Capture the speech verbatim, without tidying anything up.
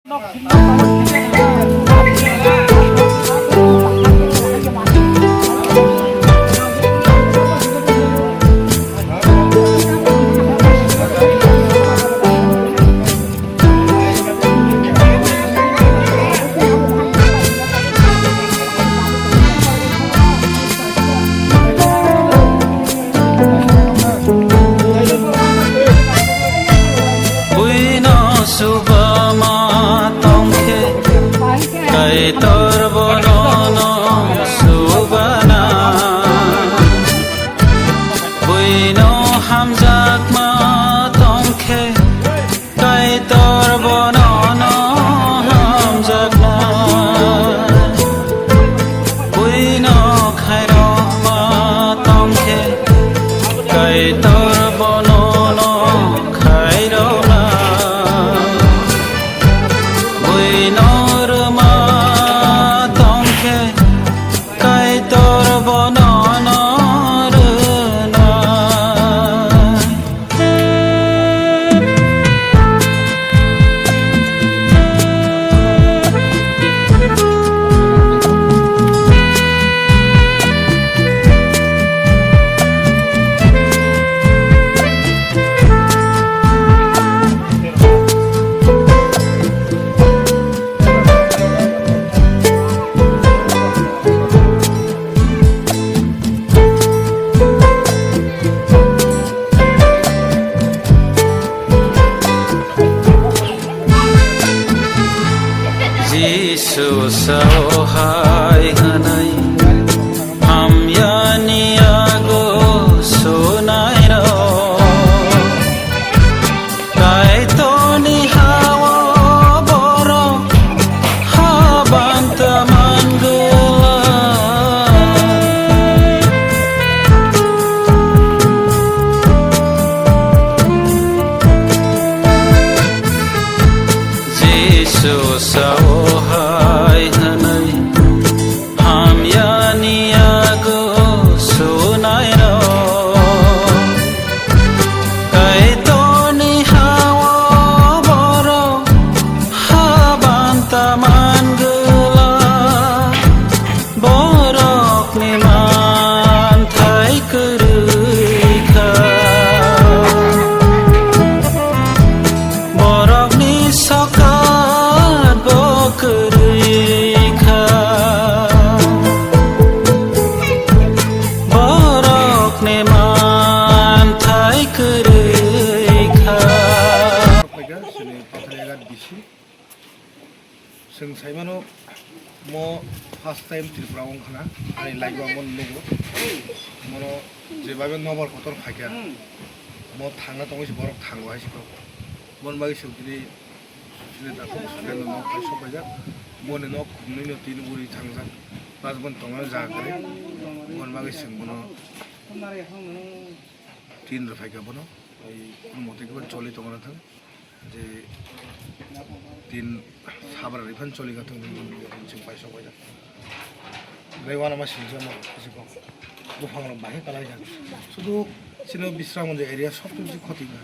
Buino subama tongkhe, Kaitor bono no subana. Buino hamjakma tongkhe, Kaitor bono no hamjakna. Buino khairokma tongkhe, Kaitor bono no khairokna. Buino rwma tongkhe, Kaitor bono no rwna. Jisu sao hai hwnwi, hamyani yago sunairok. Kaitorni ha-o borok habanta mangwlak. Jisu sao hai hwnwi, hamyani yago sunairok. Kaitorni ha-o borok habanta mangwlak. Borokni manthai kwrwi kha. Borokni sokat bo kwrwi kha. Borokni manthai kwrwi kha. Pathaliaghat bisi. Chwng saimano, mo first time Tripura wngkha na, ani life o mo nugo. Mono jebabe nobar kotor phaikha, mo thangna tongwi se borok thango hai se kok. Mon bagwi chwng tini, tini dakhuk sukhe no nok hai sopaijak. Boni nok khumnwi no tin uri thangjak. Pas bon tongna jaga kwrwi. Mon bagwi chwng bono tin rw phaikha bono. Ei, mote khe choli tongna thang. Je tin sabra rifan choli gathung chwng paisok bai da. Bai wana ma sinja mo kisi kok. Buphang rok bahai kalai jan. Sudu sino Bisramganj area sob tu khoti ga.